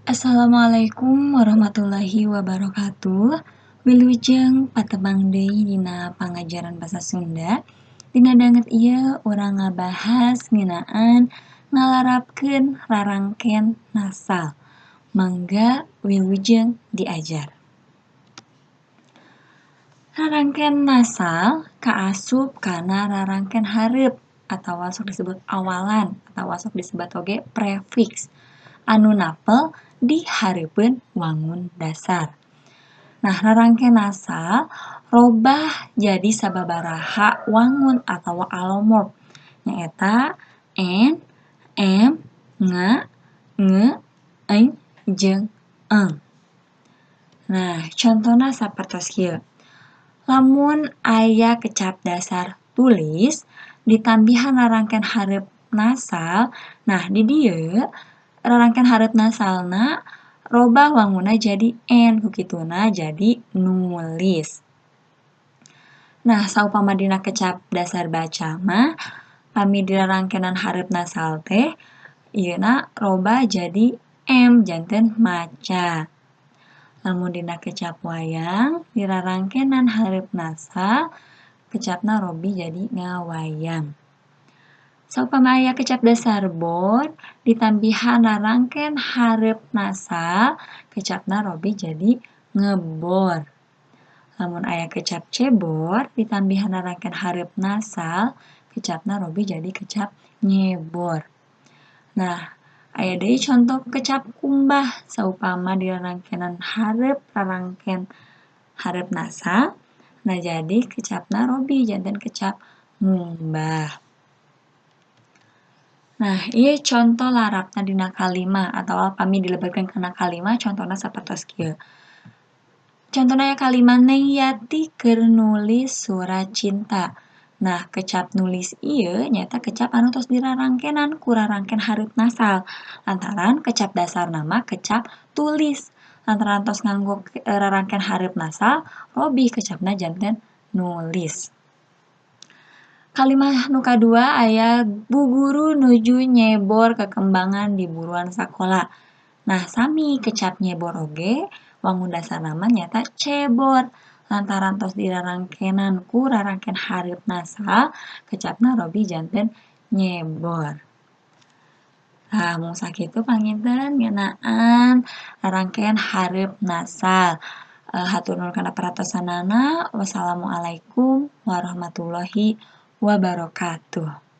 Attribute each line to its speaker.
Speaker 1: Assalamualaikum warahmatullahi wabarakatuh. Wilujeng patepang deui dina pangajaran basa Sunda. Dina danget ieu urang ngabahas ngeunaan ngalarapkeun rarangken nasal. Mangga wilujeng diajar. Rarangken nasal kaasup kana rarangken hareup atawa sok disebut awalan atawa sok disebat oge prefiks anu napel di hareupeun wangun dasar. Nah, rarangken nasal robah jadi sababaraha wangun atawa alomorf, nyaeta n, m, ng, nge, eng, jeung eng. Nah, contona sapertos kieu. Lamun aya kecap dasar tulis ditambihan rarangken hareup nasal, nah di dieu rarangken hareup nasalna robah wangunna jadi n, ku kituna jadi nulis. Nah, saupama dina kecap dasar baca mah pami dirarangkenan hareup nasal teh ieuna robah jadi m janten maca. Lamun dina kecap wayang dirarangkenan hareup nasal kecapna robih jadi ngawayang. Saupama aya kecap dasar bor ditambihan rarangken hareup nasal kecapna robih jadi ngebor. Lamun aya kecap cebor ditambihan rarangken hareup nasal kecapna robih jadi kecap nyebor. Nah, aya deui conto kecap kumbah saupama dirarangkenan hareup rarangken hareup nasal, nah jadi kecapna robih janten kecap ngumbah. Nah, ieu conto larapna dina kalimah atawa pami dilebetkeun kana kalimah contona sapertos kieu. Contona aya kalimah Neng Yati keur nulis surat cinta. Nah, kecap nulis ieu nyaeta kecap anu tos dirarangkenan ku rarangken hareup nasal. Lantaran kecap dasarna mah kecap tulis. Lantaran tos nganggo rarangken hareup nasal, robih kecapna janten nulis. Kalimah nu kadua aya bu guru nuju nyebor kekembangan di buruan sakola. Nah, sami kecap nyebor oge wangun dasarna mah nyaeta cebor. Lantaran tos dirarangkenan ku rarangken hareup nasal, kecapna robih janten nyebor. Nah, mung sakitu panginten ngeunaan rarangken hareup nasal. Hatur nuhun kana perhatosanana. Wassalamualaikum warahmatullahi wabarakatuh.